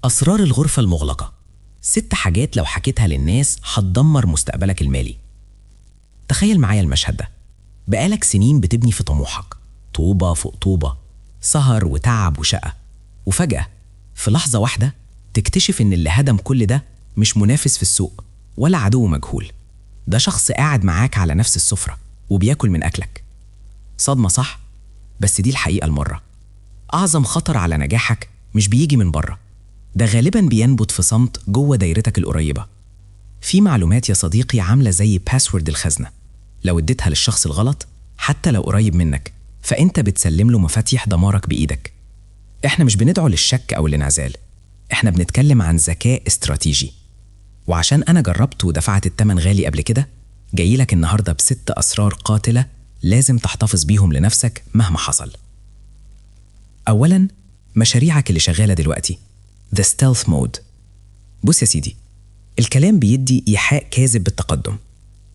أسرار الغرفة المغلقة، 6 حاجات لو حكيتها للناس هتدمر مستقبلك المالي. تخيل معايا المشهد ده، بقالك سنين بتبني في طموحك، طوبة فوق طوبة، سهر وتعب وشقة، وفجأة في لحظة واحدة تكتشف إن اللي هدم كل ده مش منافس في السوق ولا عدو مجهول، ده شخص قاعد معاك على نفس السفرة وبياكل من أكلك. صدمة صح؟ بس دي الحقيقة المرة. أعظم خطر على نجاحك مش بيجي من بره، ده غالباً بينبت في صمت جوه دايرتك القريبة. في معلومات يا صديقي عاملة زي password الخزنة، لو اديتها للشخص الغلط حتى لو قريب منك فأنت بتسلم له مفاتيح دمارك بإيدك. إحنا مش بندعو للشك أو الانعزال، إحنا بنتكلم عن ذكاء استراتيجي. وعشان أنا جربت ودفعت التمن غالي قبل كده، جايلك النهاردة ب6 أسرار قاتلة لازم تحتفظ بيهم لنفسك مهما حصل. أولاً، مشاريعك اللي شغالة دلوقتي، The Stealth Mode. بص يا سيدي، الكلام بيدي إيحاء كاذب بالتقدم.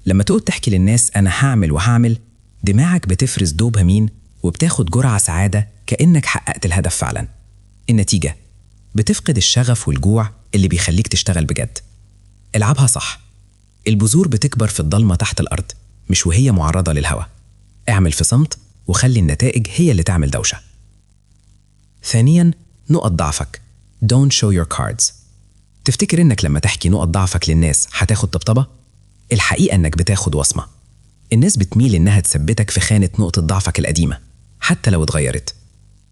لما تقعد تحكي للناس أنا هعمل وهعمل، دماغك بتفرز دوبامين وبتاخد جرعة سعادة كأنك حققت الهدف فعلاً. النتيجة بتفقد الشغف والجوع اللي بيخليك تشتغل بجد. العبها صح. البذور بتكبر في الضلمة تحت الأرض، مش وهي معرضة للهواء. اعمل في صمت وخلي النتائج هي اللي تعمل دوشة. ثانياً، نقط ضعفك. Don't show your cards. تفتكر إنك لما تحكي نقط ضعفك للناس هتاخد طبطبة؟ الحقيقة إنك بتاخد وصمة. الناس بتميل إنها تثبتك في خانة نقطة ضعفك القديمة حتى لو اتغيرت.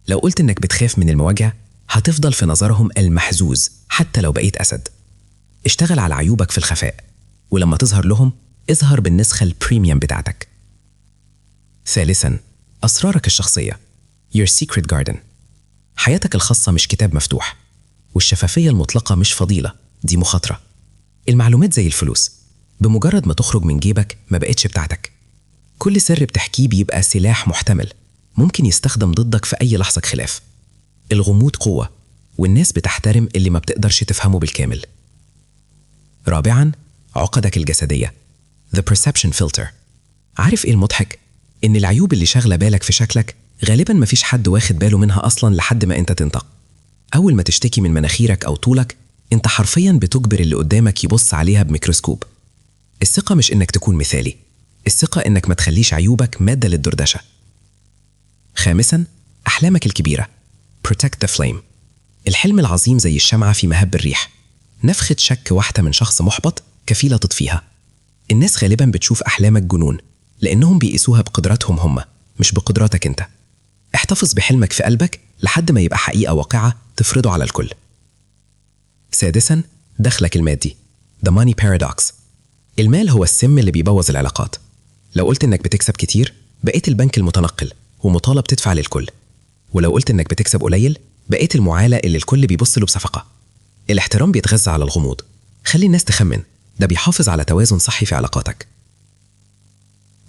لو قلت إنك بتخاف من المواجهة هتفضل في نظرهم المحزوز حتى لو بقيت أسد. اشتغل على عيوبك في الخفاء، ولما تظهر لهم اظهر بالنسخة ال premium بتاعتك. ثالثاً، أسرارك الشخصية. Your Secret Garden. حياتك الخاصة مش كتاب مفتوح، والشفافية المطلقة مش فضيلة، دي مخاطرة. المعلومات زي الفلوس، بمجرد ما تخرج من جيبك ما بقتش بتاعتك. كل سر بتحكيه بيبقى سلاح محتمل ممكن يستخدم ضدك في أي لحظة خلاف. الغموض قوة، والناس بتحترم اللي ما بتقدرش تفهمه بالكامل. رابعاً، عقدك الجسدية. The Perception Filter. عارف إيه المضحك؟ إن العيوب اللي شاغلة بالك في شكلك غالباً مفيش حد واخد باله منها أصلاً لحد ما أنت تنطق. أول ما تشتكي من مناخيرك أو طولك، أنت حرفياً بتجبر اللي قدامك يبص عليها بميكروسكوب. الثقة مش إنك تكون مثالي، الثقة إنك ما تخليش عيوبك مادة للدردشة. خامساً، أحلامك الكبيرة. Protect the flame. الحلم العظيم زي الشمعة في مهب الريح، نفخة شك واحدة من شخص محبط كفيلة تطفيها. الناس غالباً بتشوف أحلامك جنون لأنهم بيقيسوها بقدراتهم هم مش بقدراتك أنت. احتفظ بحلمك في قلبك لحد ما يبقى حقيقة واقعة تفرضه على الكل. سادساً، دخلك المادي. The Money Paradox. المال هو السم اللي بيبوظ العلاقات. لو قلت إنك بتكسب كتير بقيت البنك المتنقل ومطالب تدفع للكل، ولو قلت إنك بتكسب قليل بقيت المعالة اللي الكل بيبص له بشفقة. الاحترام بيتغذى على الغموض، خلي الناس تخمن، ده بيحافظ على توازن صحي في علاقاتك.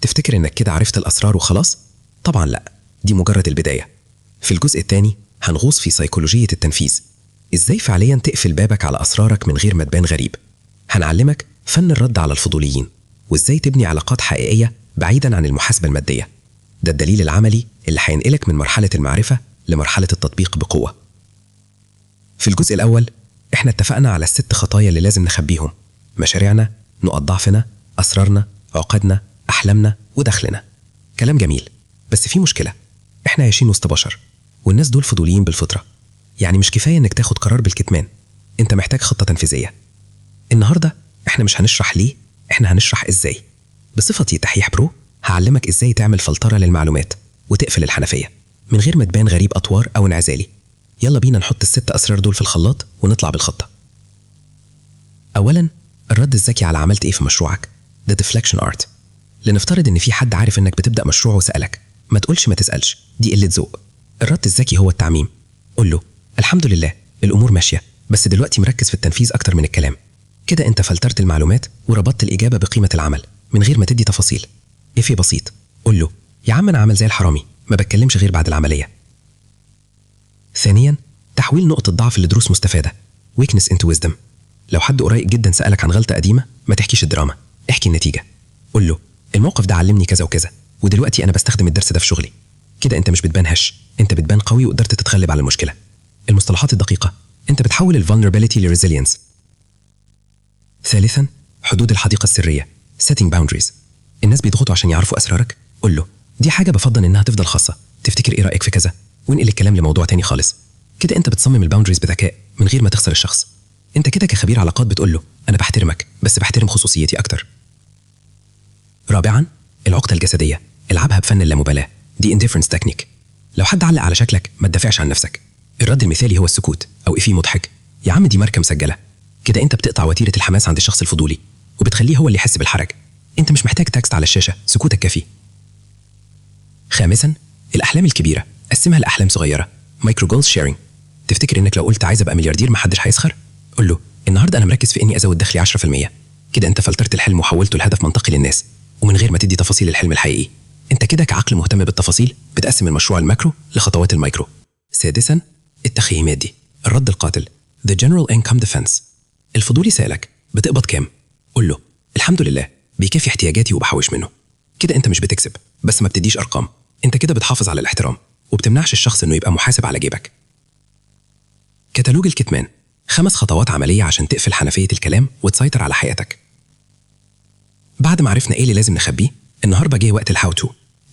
تفتكر إنك كده عرفت الأسرار وخلاص؟ طبعا لا، دي مجرد البداية. في الجزء الثاني هنغوص في سيكولوجية التنفيذ، إزاي فعليا تقفل بابك على أسرارك من غير ما تبان غريب. هنعلمك فن الرد على الفضوليين، وإزاي تبني علاقات حقيقية بعيدا عن المحاسبة المادية. ده الدليل العملي اللي هينقلك من مرحلة المعرفة لمرحلة التطبيق بقوة. في الجزء الأول احنا اتفقنا على ال6 خطايا اللي لازم نخبيهم: مشاريعنا، نقط ضعفنا، أسرارنا، عقدنا، أحلامنا، ودخلنا. كلام جميل، بس في مشكلة. احنا عايشين وسط بشر، والناس دول فضوليين بالفطرة. يعني مش كفاية انك تاخد قرار بالكتمان، انت محتاج خطة تنفيذية. النهاردة احنا مش هنشرح ليه، احنا هنشرح ازاي. بصفتي دحيح برو هعلمك ازاي تعمل فلترة للمعلومات وتقفل الحنفية من غير ما تبان غريب أطوار أو انعزالي. يلا بينا نحط ال6 أسرار دول في الخلاط ونطلع بالخطة. أولاً، الرد الذكي على عملت إيه في مشروعك، The Deflection Art. لنفترض إن في حد عارف إنك بتبدأ مشروع وسألك، ما تقولش ما تسألش، دي قلة ذوق. الرد الذكي هو التعميم. قول له الحمد لله الأمور ماشية، بس دلوقتي مركز في التنفيذ أكتر من الكلام. كده أنت فلترت المعلومات وربطت الإجابة بقيمة العمل من غير ما تدي تفاصيل. إفيه بسيط، قول له يا عم أنا عامل زي الحرامي، ما بتكلمش غير بعد العملية. ثانياً، تحويل نقطة ضعف لدروس مستفادة، weakness into wisdom. لو حد قريب جدا سألك عن غلطة قديمة ما تحكيش الدراما، احكي النتيجة. قول له الموقف ده علمني كذا وكذا، ودلوقتي أنا بستخدم الدرس ده في شغلي. كده أنت مش بتبان هش، أنت بتبان قوي وقدرت تتغلب على المشكلة. المصطلحات الدقيقة: انت بتحول ال vulnerability ل resilience. ثالثا، حدود الحديقة السرية، setting boundaries. الناس بيضغطوا عشان يعرفوا أسرارك. قول له: دي حاجة بفضل إنها تفضل خاصة، تفتكر إيه رأيك في كذا؟ وانقل الكلام لموضوع تاني خالص. كده أنت بتصمم ال boundaries بذكاء من غير ما تخسر الشخص. أنت كده كخبير علاقات بتقول له: أنا بحترمك، بس بحترم خصوصيتي أكتر. رابعا، العقدة الجسدية، العبها بفن اللامبالاة، the indifference technique. لو حد علق على شكلك، ما تدافعش عن نفسك. الرد المثالي هو السكوت أو إفيه مضحك: يا عم دي ماركة مسجلة. كده أنت بتقطع وتيرة الحماس عند الشخص الفضولي وبتخليه هو اللي يحس بالحرج. أنت مش محتاج text على الشاشة، سكوتك كافي. خامسا، الأحلام الكبيرة، قسمها لأحلام صغيرة، micro goals sharing. تفتكر إنك لو قلت عايز أبقى ملياردير محدش هيسخر؟ قول له: النهارده أنا مركز في إني أزود دخلي 10%. كده أنت فلترت الحلم وحولته لهدف منطقي للناس، ومن غير ما تدي تفاصيل الحلم الحقيقي. انت كده كعقل مهتم بالتفاصيل بتقسم المشروع ال macro لخطوات المايكرو. سادسا، التخييم المادي، الرد القاتل، The General Income Defense. الفضولي سألك: بتقبض كام؟ قول له: الحمد لله، بيكفي احتياجاتي وبحوش منه. كده انت مش بتكذب، بس ما بتديش ارقام. انت كده بتحافظ على الاحترام وبتمنعش الشخص انه يبقى محاسب على جيبك. كتالوج الكتمان، 5 خطوات عملية عشان تقفل حنفية الكلام وتسيطر على حياتك. بعد ما عرفنا ايه اللي لازم نخبيه، النهارده جه وقت ال how to،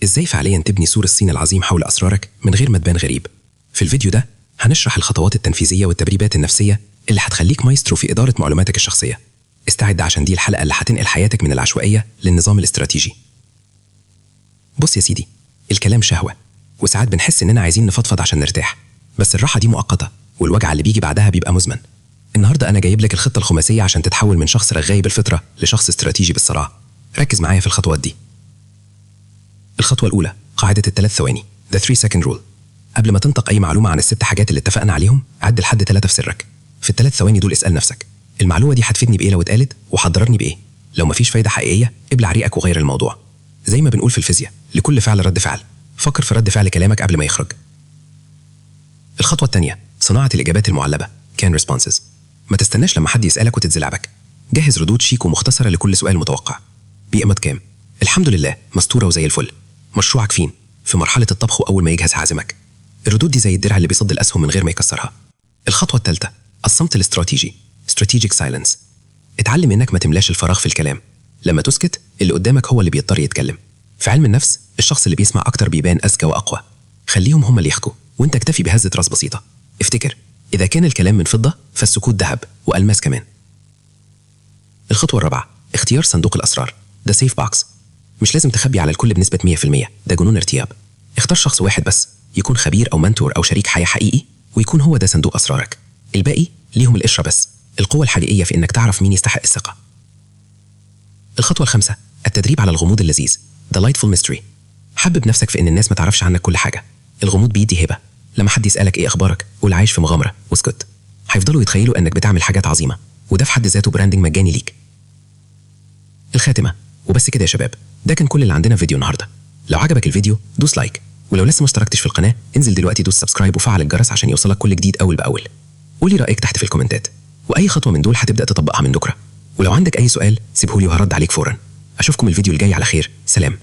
ازاي فعليا تبني سور الصين العظيم حول اسرارك من غير ما تبان غريب. في الفيديو ده هنشرح الخطوات التنفيذية والتدريبات النفسية اللي هتخليك مايسترو في ادارة معلوماتك الشخصيه. استعد، عشان دي الحلقة اللي هتنقل حياتك من العشوائية للنظام الاستراتيجي. بص يا سيدي، الكلام شهوه، وساعات بنحس اننا عايزين نفضفض عشان نرتاح، بس الراحة دي مؤقته، والوجع اللي بيجي بعدها بيبقى مزمن. النهارده انا جايب لك الخطة الخماسيه عشان تتحول من شخص رغاي بالفطرة لشخص استراتيجي بالصراع. ركز معايا في الخطوات دي. الخطوة الاولى، قاعدة ال3 ثواني، The 3 second rule. قبل ما تنطق اي معلومة عن الست حاجات اللي اتفقنا عليهم، عد لحد 3 في سرك. في ال3 ثواني دول اسال نفسك: المعلومة دي هتفيدني بايه لو اتقالت؟ وهتضرني بايه؟ لو مفيش فايده حقيقيه، ابلع ريقك وغير الموضوع. زي ما بنقول في الفيزياء، لكل فعل رد فعل. فكر في رد فعل كلامك قبل ما يخرج. الخطوة الثانيه، صناعة الاجابات المعلبه، canned responses. ما تستناش لما حد يسالك وتتزلعبك. جهز ردود شيك ومختصره لكل سؤال متوقع. بيقبض كام؟ الحمد لله، مستورة وزي الفل. مشروعك فين؟ في مرحلة الطبخ، واول ما يجهز هعزمك. الردود دي زي الدرع اللي بيصد الاسهم من غير ما يكسرها. الخطوة الثالثه، الصمت الاستراتيجي، strategic silence. اتعلم انك ما تملاش الفراغ في الكلام. لما تسكت، اللي قدامك هو اللي بيضطر يتكلم. في علم النفس، الشخص اللي بيسمع اكتر بيبان اذكى واقوى. خليهم هم اللي يحكوا، وانت اكتفي بهزه راس بسيطه. افتكر، اذا كان الكلام من فضه، فالسكوت ذهب والماس كمان. الخطوة الرابعه، اختيار صندوق الاسرار، the safe box. مش لازم تخبي على الكل بنسبة 100%، ده جنون ارتياب. اختار شخص واحد بس، يكون خبير او mentor او شريك حياة حقيقي، ويكون هو ده صندوق اسرارك. الباقي ليهم القشرة بس. القوة الحقيقية في انك تعرف مين يستحق الثقه. الخطوة الخامسه، التدريب على الغموض اللذيذ، delightful mystery. حبب نفسك في ان الناس ما تعرفش عنك كل حاجه. الغموض بيدي هيبه. لما حد يسالك ايه اخبارك، قول عايش في مغامرة واسكت. هيفضلوا يتخيلوا انك بتعمل حاجات عظيمه، وده في حد ذاته branding مجاني ليك. الخاتمه. وبس كده يا شباب، ده كان كل اللي عندنا في فيديو النهارده. لو عجبك الفيديو دوس like، ولو لسه ما اشتركتش في القناة انزل دلوقتي دوس subscribe وفعل الجرس عشان يوصلك كل جديد اول باول. قولي رايك تحت في الكومنتات، واي خطوة من دول هتبدا تطبقها من بكره. ولو عندك اي سؤال سيبهولي وهرد عليك فورا. اشوفكم الفيديو الجاي على خير. سلام.